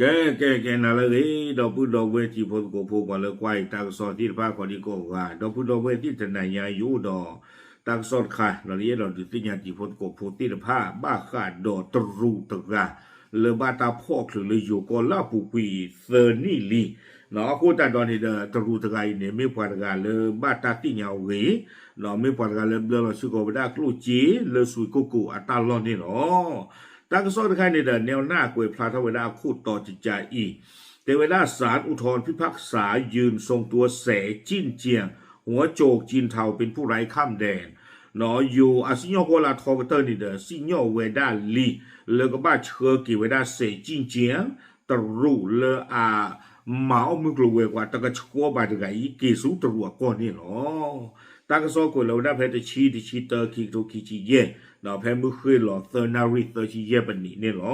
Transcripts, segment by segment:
ကဲ ကဲ ကဲ နၤလၢအဂ့ၤ ဒီပုၢ်ဒီဝဲၢ်တံၤဖိသကိးဖိ ပှၤလၢကွၢ်အံၤတၢ်ကစီၣ်သ့ၣ်တဖၣ်ကိးဒံကိးဂၤ ဒီပုၢ်ဒီဝဲၢ်သ့ၣ်တနၤညါ ယအိၣ်ဒီးတၢ်ကစီၣ်တခါ ဒီးယအဲၣ်ဒိးဒုးသ့ၣ်ညါတံၤဖိသကိးဖိသ့ၣ်တဖၣ် ဘၣ်ဃးဒီးတရူးတဂၤ လၢဘၣ်တၢ်ဖီၣ်ချုးလၢယိၤကီၢ်လၢအပူၤကွံာ်သၢနံၣ်လံ အဃိသတးဒီးန့ၣ်ဒီး တရူးတဂၤအံၤန့ၣ် မ့ၢ်ပှၤတဂၤလၢဘၣ်တၢ်သ့ၣ်ညါအီၤဂ့ၤ, မ့ၢ်ပှၤတဂၤလၢဘျၢလီၤစ့ၢ်ကီးဝဲဒၣ်ကျိၣ်စ့လၢစွ့ကိၢ်ကိၢ်အတၢ်လီၢ်န့ၣ်လီၤ. တၢ်ကစီၣ်တခါန့ၣ်ဒီး နဲဝ်နၢ် ကွဲးဖျါထီၣ်ဝဲဒၣ်အခိၣ်တီတကးအံၤ, တဲဝဲဒၣ် ศาลอุทธรณ์พิพากษายืนทรงตัว แสจิ่งเจียง หัวโจกจีนเทาเป็นผู้ไร้ข้ามแดน ယိၤအစံၣ်ညီၣ်ကွီၢ်လၢအထီကတၢၢ်န့ၣ်ဒီး စံၣ်ညီၣ်ဝဲဒၣ်လံ လၢကဘၣ်ဆှၢက့ၤဝဲဒၣ် แสจิ่งเจียง တရူးလၢအမၤအီၣ်မုၢ်ကျိၤဝဲၤကွာ်တကဆှီဘၣ်တဂၤအံၤ က့ၤဆူတရူးအကီၢ်န့ၣ်လီၤ. တၢ်ကစီၣ်ကွဲးလီၤဝဲဒၣ်ဖဲတဆံ တဆံတၢ ခံကထိခံဆံယဲၢ် ဒီးဖဲမုၢ်ဃ့ၢ်လီၤသၢနၣ်ရံၣ်သၢဆံယဲၢ်ပနံးန့ၣ်လီၤ.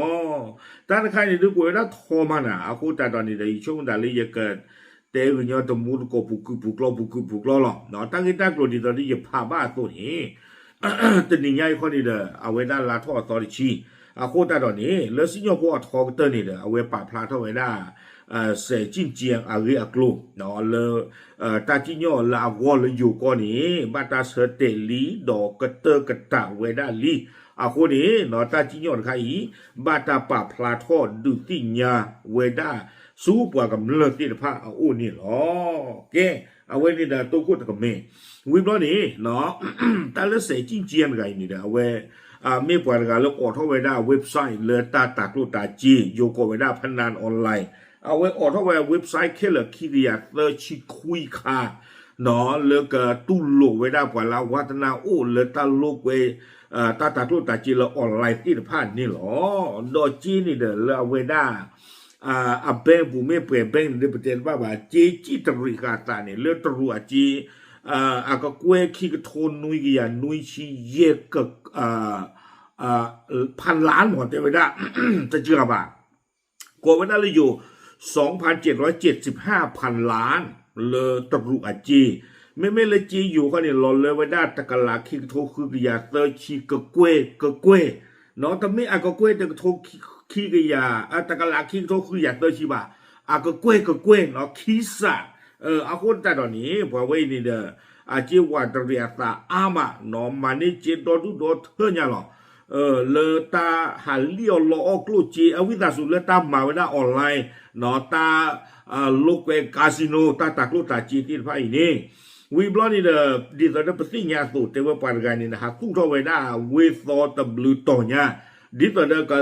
တၢ်တခါန့ၣ် ဒုးကွဲးဝဲဒၣ်ထီမးနၤ အဃိသတးဒီးန့ၣ်ဒီး ယဆိကမိၣ်သးလၢယက တဲဂ့ၤညီတမူတကိးပူၤကုာ်ပူၤကျီပူၤကုာ်ပူၤကျီလီၤ. တၢ်ဂ့ၢ်တၢ်ကျိၤဒ်သိးဒီးယဖးဘၣ်အသိးန့ၣ် တနံၤညါအံၤခီန့ၣ်ဒီး အဝဲဒၣ်လါထီၣ်အသီတဆံ အဃိသတးဒီးန့ၣ် လၢစံၣ်ညီၣ်ကွီၢ်အထီကတၢၢ်န့ၣ်ဒီး အဝဲပာ်ဖျါထီၣ်ဝဲဒၣ် แสจิ่งเจียง အဂ့ၢ်အကျိၤ လၢ တၢ်စံၣ်ညီၣ်လၢအဂီၢ်လၢယိၤကီၢ်န့ၣ် ဘၣ်တၢ်ဆၢတဲာ်လံ ဒီးကတၢၢ်ကတးဝဲဒၣ်လံ. အဃိန့ၣ် တၢ်စံၣ်ညီၣ်တခါအံၤ ဘၣ်တၢ်ပာ်ဖျါထီၣ်ဒုးသ့ၣ်ညါဝဲဒၣ် ဆူပှၤကမျၢၢ်သ့ၣ်တဖၣ်အအိၣ်န့ၣ်လီၤ. ကဲ အဝဲန့ၣ်ဒီးတိခိၣ်တကမ့ၢ် ဝံၤဘျီန့ၣ် တၢ်လၢ แสจิ่งเจียง တဂၤအံၤန့ၣ်ဒီး အဝဲ မ့ၢ်ပှၤတဂၤလၢအိးထီၣ်ဝဲဒၣ် website လၢတၢ်တၤကျိၣ်တၤစ့ ယိၤကိးဝဲဒၣ် พนันออนไลน์ အဝဲအိးထီၣ်ဝဲ website ခဲလၢာ်ခံကယၤသၢဆံခွံခါ လၢကတူၢ်လိာ်ဝဲဒၣ်ပှၤလၢအဝါသနၢ်အိၣ်လၢတၢ်လိာ်ကွဲ တၢ်တၤကျိၣ်တၤစ့လၢ online သ့ၣ်တဖၣ်န့ၣ်လီၤ. ဒီးစ့န့ၣ်ဒီးလၢအဝဲဒၣ် အ bank ပူၤမ့ၢ်ပှဲၤ bank န့ၣ်ဒီးပတဲတဘၣ်ဘၣ် စ့စံၣ်တရံးဃာ်သးန့ၣ် လၢတရူးအစ့ အကကွဲၢ်ခံကထိနွံကယၤနွံဆံယဲၢ် ဖးလါမ့ၢ်တဲဝဲဒၣ် တစှၤဘၣ် ကိးဝဲဒၣ်လၢယိၤ สองพันเจ็ดร้อยเจ็ดสิบห้าพันล้าน လၢတရူးအစ့ မ့မ့ၢ်လၢစ့ယိၤခီန့ၣ် လီၤလၢဝဲဒၣ်တကလးခံကထိဃုကယၤသၢဆံကကွဲၢ်ကကွဲၢ် တမ့ၢ်အကကွဲၢ်တကထိခံကယၤ တကလးခံကထိဃုကယၤသၢဆံဘၣ် အကကွဲၢ်ကကွဲၢ် ခံစး အဃိသတးဒီးန့ၣ် ပှၤဝဲအံၤန့ၣ်ဒီး အစ့ဝးတရံးအသးအါမး မၤန့ၢ်စ့ဒီဒူၣ်ဒီထၢညါလီၤ. လၢတၢ်ဟးလံၣ်အီၣ်လီအီၣ်ကျိၣ်စ့ အဝံသးစူၤလၢတၢ်မၤဝဲဒၣ် online တၢ်လိာ်ကွဲ casino တၢ်တၤကျိၣ်တၤစ့သ့ၣ်တဖၣ်အံၤန့ၣ် ဝံၤဘျီန့ၣ်ဒီး ဒ်သိးဒီးပသ့ၣ်ညါအသိး တဲဝဲပှၤတဂၤန့ၣ် ဟးသူၣ်ထီၣ်ဝဲဒၣ်ဝ့သီတဘျုးတီၤညါ ဒ်သိးဒီးက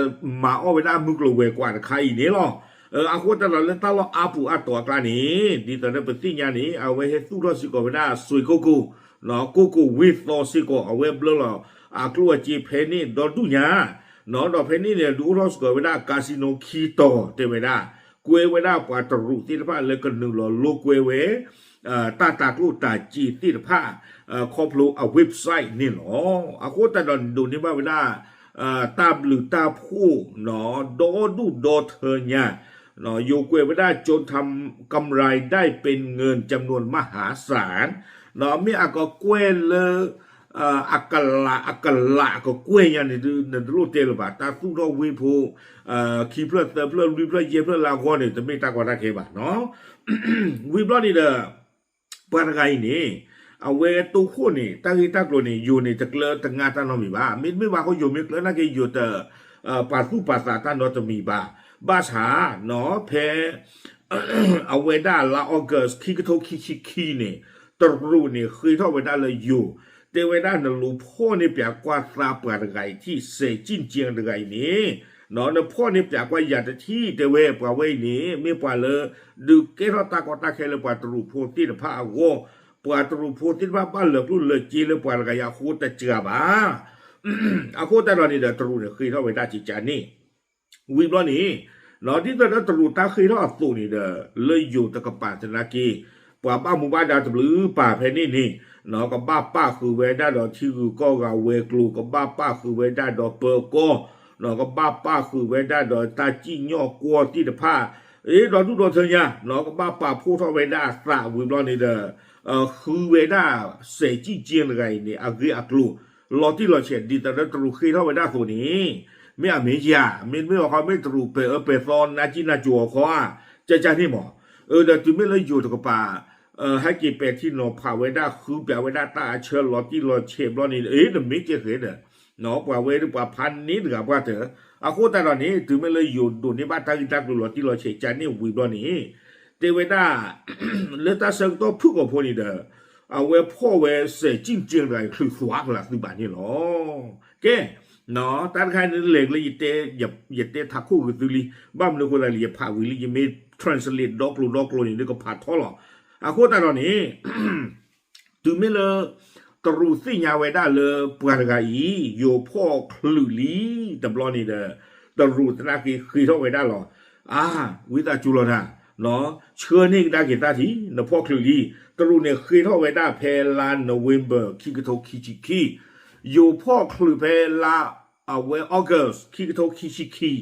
မၤအီၣ်ဝဲဒၣ်မုၢ်ကျိၤဝဲၤကွာ်တခါအံၤန့ၣ်လီၤ. အဃိသတးဒီးလၢတၢ်လီၢ်အါပူၤအါတီၤအကျါန့ၣ် ဒ်သိးဒီးပသ့ၣ်ညါန့ၣ် အဝဲဟဲသူၣ်ထီၣ်စ့ၢ်ကီးဝဲဒၣ်စွ့ကိၢ်ကိၢ် ကိၢ်ကိၢ်ဝ့သီစ့ၢ်ကီး အဝဲဘျၢလီၤအကျိၣ်အစ့ဖဲန့ၣ်ဒီဒူၣ်ညါ ဒီးဖဲန့ၣ်န့ၣ် ဒုးအိၣ်ထီၣ်စ့ၢ်ကီးဝဲဒၣ် casino ခံတီၤ တဲဝဲဒၣ် ကွဲဝဲဒၣ်ပှၤတရူးသ့ၣ်တဖၣ်လၢကနုာ်လီၤလိာ်ကွဲဝဲ တၢ်တၤကျိၣ်တၤစ့သ့ၣ်တဖၣ် ခီဖျိအ website န့ၣ်လီၤ. အဃိသတးဒီးဒိးန့ၢ်ဘၣ်ဝဲဒၣ် တၢ်ဘျုးတၢ်ဖှိၣ် ဒီဒူၣ်ဒီထၢညါ ယိၤကွဲးဝဲဒၣ် จนทำกำไรได้เป็นเงินจำนวนมหาศาล မ့ၢ်အကကွဲၢ်လၢ အကလး အကလးအကကွဲၢ်ညါန့ၣ် နတလိၣ်တဲလၢၤဘၣ် တၢ်သူၣ်ထီၣ်ဝ့ၢ်ဖိ ခံဖျၢၣ်သၢဖျၢၣ်လွံၢ်ဖျၢၣ်ယဲၢ်ဖျၢၣ်လၢအဂီၢ်န့ၣ် တမ့ၢ်တၢ်ကီတၢ်ခဲဘၣ်နီၤ ဝံၤဘျီန့ၣ်ဒီး ပှၤတဂၤအံၤန့ၣ် အဝဲတိခိၣ်န့ၣ် တၢ်ဂ့ၢ်တၢ်ကျိၤန့ၣ် ယိၤန့ၣ် တကျၢၤတငါတၢ်နီတမံၤဘၣ်. မ့တမ့ၢ်ဘၣ်ဃိ ယိၤမ့ၢ်ကျၢၤနာ်က့ ယိၤတ ပာ်သူၣ်ပာ်သးတၢ်နီတမံၤဘၣ်. ဘၣ်ဆၣ် ဖဲ အဝဲဒၣ်လါ August ခံကထိခံဆံခံန့ၣ် တရူးန့ၣ် ဃ့ထီၣ်ဝဲဒၣ်လၢယိၤ တဲဝဲဒၣ်နလူၤဖီၣ်န့ၢ်ပၠးကွၢ်သးပှၤတဂၤအံၤထံၣ် စဲးကၠံၣ်ကၠ့တဂၤအံၤန့ၣ် နဖီၣ်န့ၢ်ပၠးကွၢ်ယၤတထံၣ် တဲဝဲပှၤဝဲအံၤန့ၣ် မ့ၢ်ပှၤလၢ ဒုးကဲထီၣ်တၢ်ကီတၢ်ခဲလၢပှၤတရူးဖိသ့ၣ်တဖၣ်အဂီၢ် ပှၤတရူးဖိသ့ၣ်တဖၣ်ဘၣ်လၢာ်ကျိၣ်လၢာ်စ့လၢပှၤတဂၤအံၤအဃိတစှၤဘၣ်. အဃိသတးဒီးန့ၣ်ဒီး တရူးန့ၣ်ဃ့ထီၣ်ဝဲဒၣ်ကကန့ၣ် ဝံၤဘျီန့ၣ် ဒ်သိးဒီးတရူးတၢ်ဃ့ထီၣ်အသိးန့ၣ်ဒီး လၢယိၤတကပၤသနာ်က့ ပှၤဘၣ်မူဘၣ်ဒါတဘျုးပာ်ဖဲန့ၣ်န့ၣ် ကဘၣ်ပာ်ဃုာ်ဝဲဒၣ်ဒီးထံဂုၤကီၢ်ဂၤဝဲၤကျိၤ ကဘၣ်ပာ်ဃုာ်ဝဲဒၣ်ဒီးပၢၤကီၢ် ကဘၣ်ပာ်ဃုာ်ဝဲဒၣ်ဒီးတၢ်စံၣ်ညီၣ်ကွီၢ်သ့ၣ်တဖၣ် အ့ ဒီဒူၣ်ဒီထၢညါ ကဘၣ်ပာ်ဖှိၣ်ထီၣ်ဝဲဒၣ်အသးဝံၤဘျီန့ၣ်ဒီး ဃုဝဲဒၣ်စဲးကၠံၣ်ကၠ့တဂၤအံၤန့ၣ် အဂ့ၢ်အကျိၤ လီၤတံၢ်လီၤဆဲး ဒ်သိးဒီးတရူးဃ့ထီၣ်ဝဲဒၣ်အသိးန့ၣ် မ့ၢ်အမ့ၢ်ယၤ မ့တမ့ၢ်ဘၣ်ခီ မ့ၢ်တရူးပဲာ်အၢပဲာ်သီ နါကံၣ်နါကိၤအီၤခီဧါ, ကကန့ၣ်မး. အၢ ဒီးတုၤမ့ၢ်လၢယိၤတကပၤ ဟဲက့ၤပဲာ်ထံနီၤဖးဝဲဒၣ် ဃုပျးဝဲဒၣ်တၢ်အဆၢလီၤတံၢ်လီၤဆဲးဘျီန့ၣ် အ့ နမ့ၢ်ကဲဃဲဒီး ပှၤဝဲဒၣ်ပှၤဖးန့ၢ်တဂၤပှၢ်တၢၢ်. အဃိသတးဒီးန့ၣ် တုၤမ့ၢ်လၢယိၤဒိးန့ၢ်ဘၣ်တၢ်ဂ့ၢ်တၢ်ကျိၤလီၤတံၢ်လီၤဆဲး ကန့ၣ်ဝံၤဘျီန့ၣ် တဲဝဲဒၣ် လၢတၢ်ဆၢကတီၢ်ဖုၣ်ကိာ်ဖိန့ၣ်ဒီး အဝဲဖီၣ်ဝဲစဲးကံၣ်ကၠ့တဂၤ ချုးသွးကလးသုးဘၣ်န့ၣ်လီၤ. ကဲ တၢ်တခါန့ၣ်လဲၤလၢယတဲ ယတဲထးခိၣ်ဂ့ၤသုလံ, ဘၣ်မနုၤအဃိသတးလၢယဖးဝံၤလံ ယမ့ၢ် translate ဒီကျိၤဒီကျိၤန့ၣ် ကဖးထီလီၤ. အဃိသတးဒီးန့ၣ် တုၤမ့ၢ်လၢ တရူးသ့ၣ်ညါဝဲဒၣ်လၢပှၤတဂၤအံၤ ယိၤဖီၣ်ချုးလံတဘျီန့ၣ်ဒီး တရူးသနာ်က့ဃ့ထီၣ်ဝဲဒၣ်လီၤ. အါ ဝံသးစူၤလီၤတၢ်, ဆှၢန့ၢ်ကဒါက့ၤသးထံၣ် နဖီၣ်ချုးလံ. တရူးန့ၣ်ဃ့ထီၣ်ဝဲဒၣ်ဖဲလါ November ခံကထိခံဆံခံ, ယိၤဖီၣ်ချုးဖဲလါ အဝဲ August ခံကထိခံဆံခံ,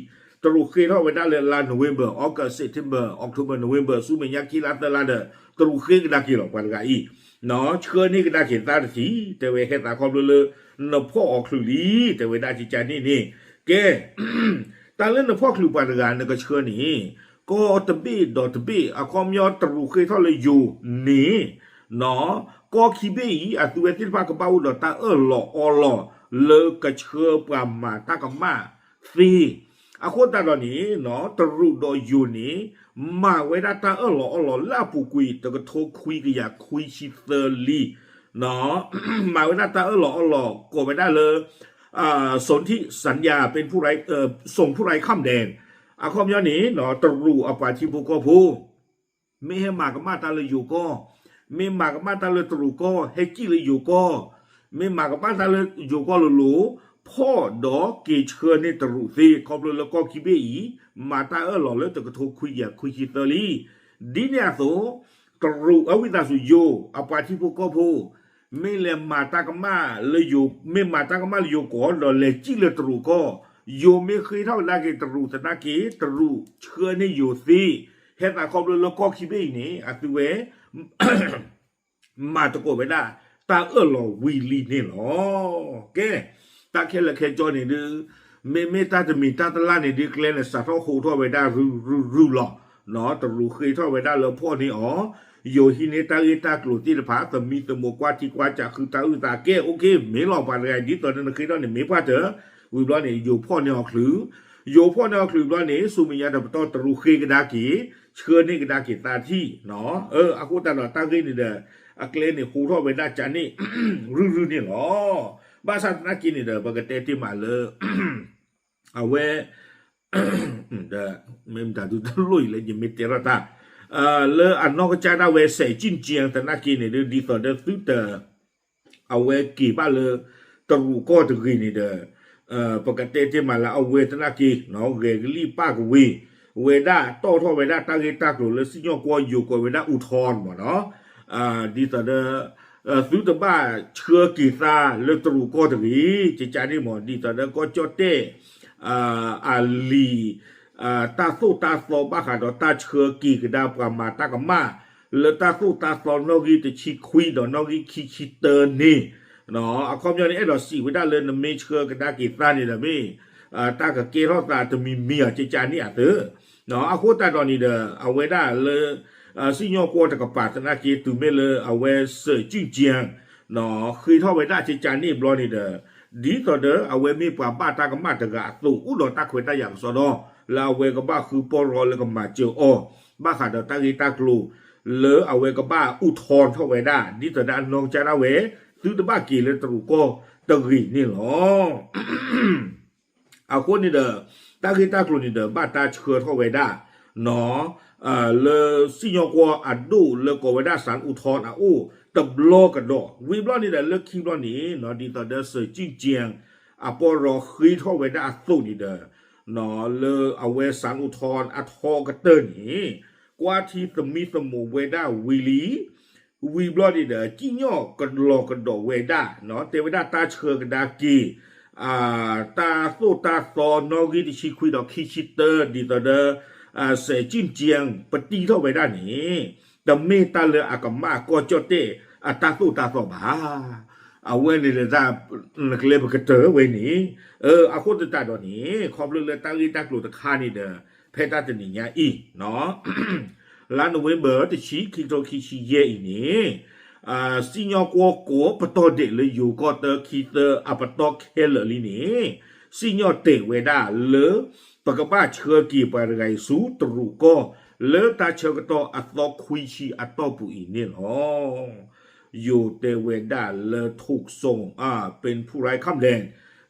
တရူးဃ့ထီၣ်ဝဲဒၣ်လၢလါ November, August, September, October, November ဆူမဲာ်ညါခံလါသၢလါဒီး တရူးဃ့ကဒါက့ၤလီၤ ပှၤတဂၤအံၤ ဆှၢန့ၢ်ကဒါက့ၤသးတထံၣ် တဲဝဲဟဲသးခီဖျိလၢ နဖီၣ်အီၤချုးလံ တဲဝဲဒၣ်ကကန့ၣ်န့ၣ်. ကဲ တၢ်လၢနဖီၣ်ချုးပှၤတဂၤနကဆှၢန့ၣ် ကီၢ်တဘ့ၣ်ဒီးတဘ့ၣ် အခီပညီတရူးဃ့ထီၣ်လၢယိၤန့ၣ် ကီၢ်ခံဘ့ၣ်အံၤ အသုဝဲသ့ၣ်တဖၣ်ကဘၣ်အိၣ်ဒီးတၢ်အၢၣ်လီၤအီလီၤ လၢကဆှၢပှၤမၤတၢ်ကမၣ်သ့. အဃိသတးဒီးန့ၣ် တရူးဒီးယိၤန့ၣ် မၤဝဲဒၣ်တၢ်အၢၣ်လီၤအီလီၤလၢအပူၤကွံာ် တကထိခွံကယၤခွံဆံသၢလံ မၤဝဲဒၣ်တၢ်အၢၣ်လီၤအီလီၤ ကိးဝဲဒၣ်လၢ สนธิสัญญา เป็นผู้ไร้ เอ่อ สองผู้ไร้ข้ามแดน အခီပညီန့ၣ် တရူးအပှၤထံဖိကီၢ်ဖိ မ့ၢ်ဟဲမၤကမၣ်တၢ်လၢယိၤကီၢ်, မ့ၢ်မၤကမၣ်တၢ်လၢတရူးကီၢ် ဟဲစံၣ်လၢယိၤကီၢ်, မ့ၢ်မၤကမၣ်တၢ်လၢယိၤကီၢ်လိၤလိၤ ဖီၣ်ဒီးက့ၤဆှၢန့ၢ်တရူးသ့ ခီဖျိလၢကီၢ်ခံဘ့ၣ်အံၤ မၤတၢ်အၢၣ်လီၤလၢတကထိခွံကယၤခွံဆံသၢလံ. ဒ်န့ၣ်အသိး တရူးအဝံသးစူၤယိၤ အပှၤထံဖိကီၢ်ဖိ မ့ၢ်လဲၤမၤတၢ်ကမၣ်လၢယိၤ မ့ၢ်မၤတၢ်ကမၣ်လၢယိၤကီၢ် ဒီးလဲၤစံၣ်လၢတရူးကီၢ်, ယိၤမ့ၢ်ဃ့ထီၣ်ကဒါက့ၤတရူးသနာ်က့ တရူးဆှၢန့ၢ်ယိၤသ့, ဟဲသးခီဖျိလၢကီၢ်ခံဘ့ၣ်အံၤန့ၣ် အသုဝဲ မၤသကိးဝဲဒၣ် တၢ်အၢၣ်လီၤဝံၤလံန့ၣ်လီၤ. ကဲ တၢ်ခဲလၢာ်ခဲဆ့န့ၣ်ဒုး မ့မ့ၢ်တၢ်တမံၤတၢ်တလၢ်န့ၣ်ဒုး ကျဲန့ၣ်စးထီၣ်ဟိးထီၣ်ဝဲဒၣ်ရုၢ်ရုၢ်ရုၢ်လီၤ. တရူးဃ့ထီၣ်ဝဲဒၣ်လၢဖီၣ်န့ၢ်အီၤ, ယိၤဟံးန့ၢ်တၢ်ဂ့ၢ်တၢ်ကျိၤသ့ၣ်တဖၣ် သမံသမိးကွၢ်ထံကွၢ်စး ဃုတၢ်အုၣ်သးကဲ အိၣ်က့ မ့ၢ်လီၤ ပှၤတဂၤအံၤ ဒ်သိးဒီးနဃ့ထီၣ်န့ၣ် မ့ၢ်ပှၢ်တၢၢ်, ဝံၤဘျီန့ၣ် ယိၤဖီၣ်န့ၢ်အီၤချုး, ယိၤဖီၣ်န့ၢ်အီၤချုးဘျီန့ၣ် ဆူမဲာ်ညါတပတီၢ်တရူးဃ့ကဒါက့ၤ, ဆှၢန့ၢ်ကဒါက့ၤသးထံၣ်, အဃိသတးဒီးတၢ်ဂ့ၢ်န့ၣ်ဒီး အကျဲန့ၣ်ဟိးထီၣ်ဝဲဒၣ်ကန့ၣ် ရုၢ်ရုၢ်န့ၣ်လီၤ. ဘၣ်ဆၣ်သနာ်က့န့ၣ်ဒီး ပကတဲတ့ၢ်မးလၢ အဝဲ မ့ၢ်မတၤဒုတလိၣ်အံၤလၢယမ့ၢ်တဲထီၣ်တၢ် လၢအနီၢ်ကစၢ်ဒၣ်ဝဲ စဲးကၠံၣ်ကၠံၣ် သနာ်က့န့ၣ်ဒုး ဒ်သိးဒီးသုတ အဝဲက့ၤဘၣ်လၢ တရူးကီၢ်တဂ့ၤန့ၣ်ဒီး ပကတဲတ့ၢ်မးလၢအဝဲသနာ်က့ ဂဲၤကလံၣ်ပၣ်ကဝ့ၤ ဝဲဒၣ်တီၣ်ထီၣ်ဝဲဒၣ်တၢ်ဂ့ၢ်တၢ်ကျိၤလၢစံၣ်ညီၣ်ကွီၢ်ယိၤကိးဝဲဒၣ် အူထီၣ်မးနီၤ ဒ်သိးဒီး သုတဘၣ်ဆှၢက့ၤသးလၢတရူးကီၢ်တဂ့ၤ ကကန့ၣ်မး ဒ်သိးဒီးကီၢ်ကၠီၣ်တဲၣ် အလံာ် တၢ်သိၣ်တၢ်သီဘၣ်ဃးဒီးတၢ်ဆှၢက့ၤကဒါပှၤမၤတၢ်ကမၣ် လၢတၢ်သိၣ်တၢ်သီနီၣ်ဂံၢ်တဆံခွံဒီးနီၣ်ဂံၢ်ခံဆံတၢန့ၣ် အခီပညီန့ၣ် အဲၣ်ဒိးစံးဝဲဒၣ်လၢနမ့ၢ်ဆှၢကဒါက့ၤသးန့ၣ်ဒီးမ့ၢ် တၢ်ကကဲထီၣ်သးတမံၤမံၤအီၤ ကကန့ၣ်အသၢ အဃိသတးဒီးန့ၣ်ဒီး အဝဲဒၣ်လၢ စံၣ်ညီၣ်ကွီၢ်တကပၤသနာ်က့ တုၤမ့ၢ်လၢအဝဲစဲးကၠံၣ်ကၠံၣ် ဃ့ထီၣ်ဝဲဒၣ်ကကန့ၣ်ဘျီန့ၣ်ဒီး ဒ်သိးဒီးအဝဲမ့ၢ်ပှၤဘၣ်တၢ်ကမၣ်တဂၤအသိး အိၣ်ဒီးတၢ်ခွဲးတၢ်ယာ်ကစီဒီ လၢအဝဲကဘၣ်ဃုပီၢ်ရီလၢကမၤစၢၤအီၤ ဘၣ်ဃးဒီးတၢ်ဂ့ၢ်တၢ်ကျိၤ လၢအဝဲကဘၣ်အူထီၣ်ထီၣ်ဝဲဒၣ် ဒ်သိးဒီးအနီၢ်ကစၢ်ဒၣ်ဝဲ သုတဘၣ်က့ၤလၢတရူးကီၢ်တဂ့ၤန့ၣ်လီၤ. အဃိန့ၣ်ဒီး တၢ်ဂ့ၢ်တၢ်ကျိၤန့ၣ်ဒီး ဘၣ်တၢ်ဆှၢထီၣ်ဝဲဒၣ် လၢစံၣ်ညီၣ်ကွီၢ်အဒိၣ်လၢကိးဝဲဒၣ် စၣ်အူထီၣ်အအိၣ်တဘျီကဒီး ဝံၤဘျီန့ၣ်ဒီး လၢခံဘျီန့ၣ် ဒ်သိးဒီးစဲးကၠံၣ်ကၠံၣ် အပီၢ်ရီဃ့ထီၣ်ဝဲဒၣ်အသိးန့ၣ်ဒီး လၢအဝဲစၣ်အူထီၣ်အထီကတၢၢ်န့ၣ် ကွၢ်ထံသမံသမိးဝဲဒၣ်ဝံၤလံ ဝံၤဘျီန့ၣ်ဒီး စံၣ်ညီၣ်ကလီၤကဒီးဝဲဒၣ် တဲဝဲဒၣ်တၢ်ဆှၢကဒါက့ၤ တၢ်သိၣ်တၢ်သီနီၣ်ဂံၢ်တဆံခွံဒီးခံဆံတၢ ဒ်သိးဒီး စဲးကၠံၣ်ကၠံၣ် ပတံထီၣ်ဝဲဒၣ်န့ၣ် တမ့ၢ်တၢ်လၢအကမၣ်ကီၢ်ကၠီၣ်တဲၣ်အတၢ်သိၣ်တၢ်သီဘၣ်. အဝဲန့ၣ်ဒီးတၢ် နကလဲၤပကတၢၢ်ဝဲန့ၣ်, အဃိသတးဒီးန့ၣ် ခီဖျိလၢတၢ်ဂ့ၢ်တၢ်ကျိၤတခါန့ၣ်ဒီး ဖဲတၢ်တနံၤညါအံၤ လါနိၣ်ဝ့ဘၢၣ် တဆံ ခံကထိခံဆံယဲၢ်အံၤန့ၣ် စံၣ်ညီၣ်ကွီၢ်ကိးပတီၢ်ဒဲးလၢယိၤကီၢ်တၢ ခံ သၢ အပတီၢ်ခဲလၢာ်လံန့ၣ် စံၣ်ညီၣ်တဲာ်ဝဲဒၣ်လၢ ပကဘၣ်ဆှၢက့ၤပှၤတဂၤအံၤဆူတရူးကီၢ် လၢတၢ်ဆၢကတီၢ်အသီခွံဆံအတီၢ်ပူၤအံၤန့ၣ်လီၤ. ယိၤတဲဝဲဒၣ်လၢ ถูกส่ง เป็นผู้ร้ายข้ามแดน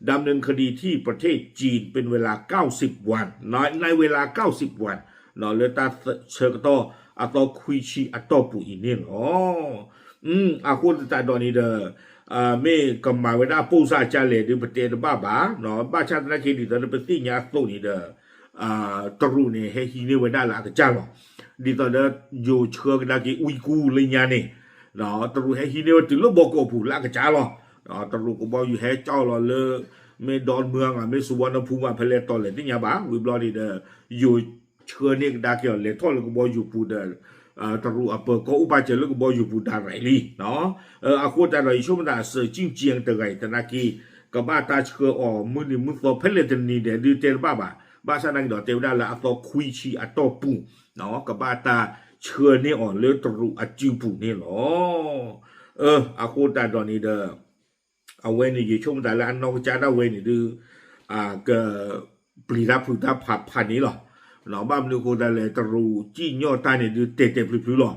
ดำเนินคดีที่ประเทศจีนเป็นเวลาเก้าสิบวัน ในเวลาเก้าสิบวัน လၢတၢ်ဆၢကတီၢ်အသီခွံဆံအတီၢ်ပူၤအံၤန့ၣ်လီၤ. အဃိသတးဒီးန့ၣ်ဒီး မ့ၢ်ကမၤဝဲဒၣ်ပိၢ်စၢ်ကလဲၣ်ဒီး ပတဲတဘၣ်ဘၣ်, ဘၣ်ဆၣ်သနာ်က့ဒ်သိးလၢပသ့ၣ်ညါအသိးန့ၣ်ဒီး တရူးန့ၣ် ဟဲဟံးန့ၢ်ဝဲဒၣ်လၢအကစၢ်လီၤ. ဒ်သိးဒီး ယိၤဆှၢကဒါက့ၤဝံကူလၢညါန့ၣ် တရူးဟဲဟံးန့ၢ်ဝဲတုၤလၢဘီကီးပူၤလၢအကစၢ်လီၤ. တရူးကဘီယူၤဟဲကၠီလီၤလၢ မ့ၢ်ဒီမုၢ်ဂၤ မ့ၢ်စဝီနဖူမး ဖဲလဲၣ်တီၤလဲၣ်သ့ၣ်ညါဘၣ်, ဝံၤဘျီန့ၣ်ဒီး ယိၤဆှၢန့ၢ်ကဒါက့ၤအီၤလဲၤထီၣ်လၢကဘီယူၤပူၤဒီး တရူးအပၢၤကီၢ်အိၣ်ပာ်စၢၤလၢကဘီယူၤပူၤဒၣ်ရဲၣ်လံ. အဃိသတးဒီး ယဆိကမိၣ်သး စၢၤကၠံၣ်ကၠံၣ်တဂၤအံၤသနာ်က့ ကဘၣ်တၢ်ဆှၢအီၤမုၢ်နံၤမုၢ်သီဖဲလဲၣ်တနံၤဒဲး ဒုးတဲတဘၣ်ဘၣ်, ဘၣ်ဆၣ်သနာ်က့ဒီး တဲဝဲဒၣ်လၢအသီခွံဆံအတီၢ်ပူၤ ကဘၣ်တၢ်ဆှၢန့ၢ်အီၤလၢတရူးအစုပူၤန့ၣ်လီၤ. အဃိသတးဒီးန့ၣ်ဒီး အဝဲန့ၣ် ယဆိကမိၣ်သးလၢအနီၢ်ကစၢ်ဒၣ်ဝဲန့ၣ်ဒုး ကပျံၤတၢ်ဖုးတၢ်ဖးဖးန့ၣ်လီၤ. ဘၣ်မနုၤအဃိသတးလဲၣ် တရူးစံၣ်ညီၣ်တၢ်န့ၣ်ဒုးတဲာ်တဲာ်ဖျုးဖျုးလီၤ.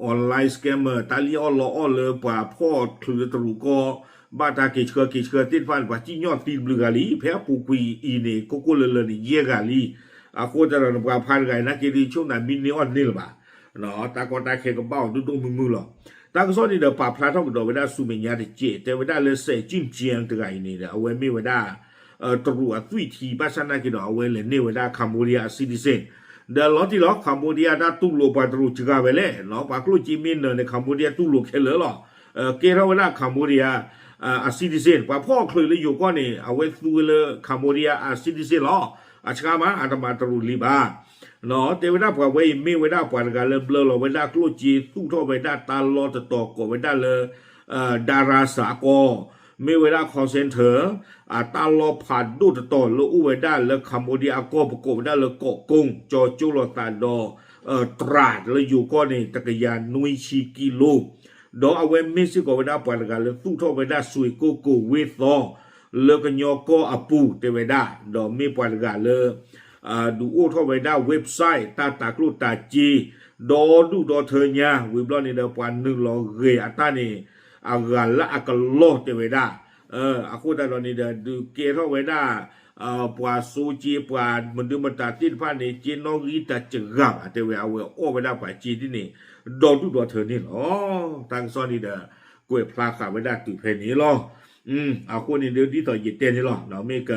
Online scammer တၢ်လံၣ်အီၣ်လီအီၣ်လၢပှၤဖီၣ်ချုးလၢတရူးကီၢ် ဘၣ်တၢ်က့ၤဆှၢက့ၤဆှၢသ့ၣ်တဖၣ်န့ၣ် ပှၤစံၣ်ညီၣ်သံတဘျုးဂၤလံ. ဖဲအပူၤကွံာ်အံၤန့ၣ် ကိၢ်ကိၢ်လၢၤလၢၤန့ၣ် ယဲၢ်ဂၤလံ. အဃိသတးဒီး နပှၤဖးတဂၤအံၤနာ်က့ဒုး ဆိကမိၣ်သးမ့ၢ်န့ၢ်အီၣ်တန့ၢ်လၢၤဘၣ် တၢ်ကီတၢ်ခဲကဘၣ်အီၤဒိၣ်ဒိၣ်မုၢ်မုၢ်လီၤ. တၢ်ကစီၣ်န့ၣ်ဒီး ပာ်ဖျါထီၣ်ကဒီးဝဲဒၣ်ဆူမဲာ်ညါတစဲး တဲဝဲဒၣ်လၢ စဲးကၠံၣ်ကၠံၣ်တဂၤအံၤန့ၣ်ဒီး အဝဲမ့ၢ်ဝဲဒၣ် တရူးအသွံၣ်ထံ ဘၣ်ဆၣ်သနာ်က့ဒီး အဝဲလဲၤန့ၢ်ဝဲဒၣ် Cambodia အ citizen ဒီးလီၤတံၢ်လီၤ Cambodia တၢ်တူၢ်လိာ်ပှၤတရူးစှၤဝဲလဲၣ် ပှၤကျိၣ်စ့မ့ၢ်နၢၤန့ၣ် Cambodia တူၢ်လိာ်ခဲလၢာ်လီၤ. ကဲထီၣ်ဝဲဒၣ် Cambodia အ citizen ပှၤဖီၣ်ချုးလၢယိၤကီၢ်န့ၣ် အဝဲသူဝဲလၢ Cambodia အ citizen လီၤ. အဆှါမး အတမၤတရူးလံဘၣ် တဲဝဲဒၣ်ပှၤဝဲအံၤမ့ၢ်ဝဲဒၣ်ပှၤတဂၤလၢဘျၢလီၤဝဲဒၣ်ကျိၣ်စ့ သူၣ်ထီၣ်ဝဲဒၣ်တၢ်လီၢ်တတီၤကိးဝဲဒၣ်လၢ Darasa အကီၢ် မ့ၢ်ဝဲဒၣ် call center အတၢ်လီၢ်ဖးဒိၣ်တတီၤလၢအိၣ်ဝဲဒၣ်လၢ Cambodia အကီၢ် ပကိးဝဲဒၣ်လၢ ကိးကိၣ် ကၠီကၠိလိာ်သးဒီး တြၢ်လၢယိၤကီၢ်န့ၣ် တကယၤနွံဆံကံလိ ဒီးအဝဲမ့ၢ်စ့ၢ်ကီးဝဲဒၣ်ပှၤတဂၤလၢသူၣ်ထီၣ်ဝဲဒၣ် စွ့ၤကိၣ်ကိၣ်ဝ့ၢ်သီ လၢကညီကီၢ်အပူၤတဲဝဲဒၣ် ဒီးမ့ၢ်ပှၤတဂၤလၢ ဒုးအိၣ်ထီၣ်ဝဲဒၣ် website တၢ်တၤကျိၣ်တၤစ့ ဒီဒူၣ်ဒီထၢညါ ဝံၤဘျီန့ၣ်ဒီး ပှၤနုာ်လီၤဂဲၤအတၢ်န့ၣ် အဂၤလၢအကလီၢ်တဲဝဲဒၣ်. အဃိသတးဒီးန့ၣ်ဒီး ဒုးကဲထီၣ်ဝဲဒၣ် ပှၤစိက့ ပှၤမဒုမတၤသ့ၣ်တဖၣ်န့ၣ် က့နီၣ်ဂံၢ်တၢ်စှၤဘၣ် တဲဝဲ အဝဲအီၣ်ဝဲဒၣ်ပှၤစ့ဒ်န့ၣ် ဒီဒူၣ်ဒီထၢန့ၣ်လီၤ. တၢ်ကစီၣ်န့ၣ်ဒီး ကွဲးဖျါဃာ်ဝဲဒၣ်တုၤဖဲန့ၣ်လီၤ. အဃိန့ၣ်ဒီး ဒ်သိးယတဲန့ၣ်လီၤ မ့ၢ်က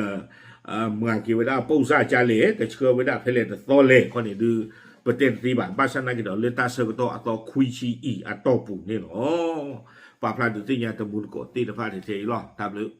မၤက့ၤဝဲဒၣ်ပိၢ်စၢ်ကလဲၣ် ကဆှၢဝဲဒၣ်ဖဲလဲၣ်တသီလဲၣ်ခီန့ၣ်ဒုး ပတဲတသ့ဘၣ် ဘၣ်ဆၣ်သနာ်က့ဒီး လၢတၢ်ဆၢကတီၢ်အသီခွံဆံအံၤအတီၢ်ပူၤန့ၣ်လီၤ. ပာ်ဖျါဒုးသ့ၣ်ညါတမူတကိးသ့ၣ်တဖၣ်ထဲအံၤလီၤ. တၢ်ဘျုး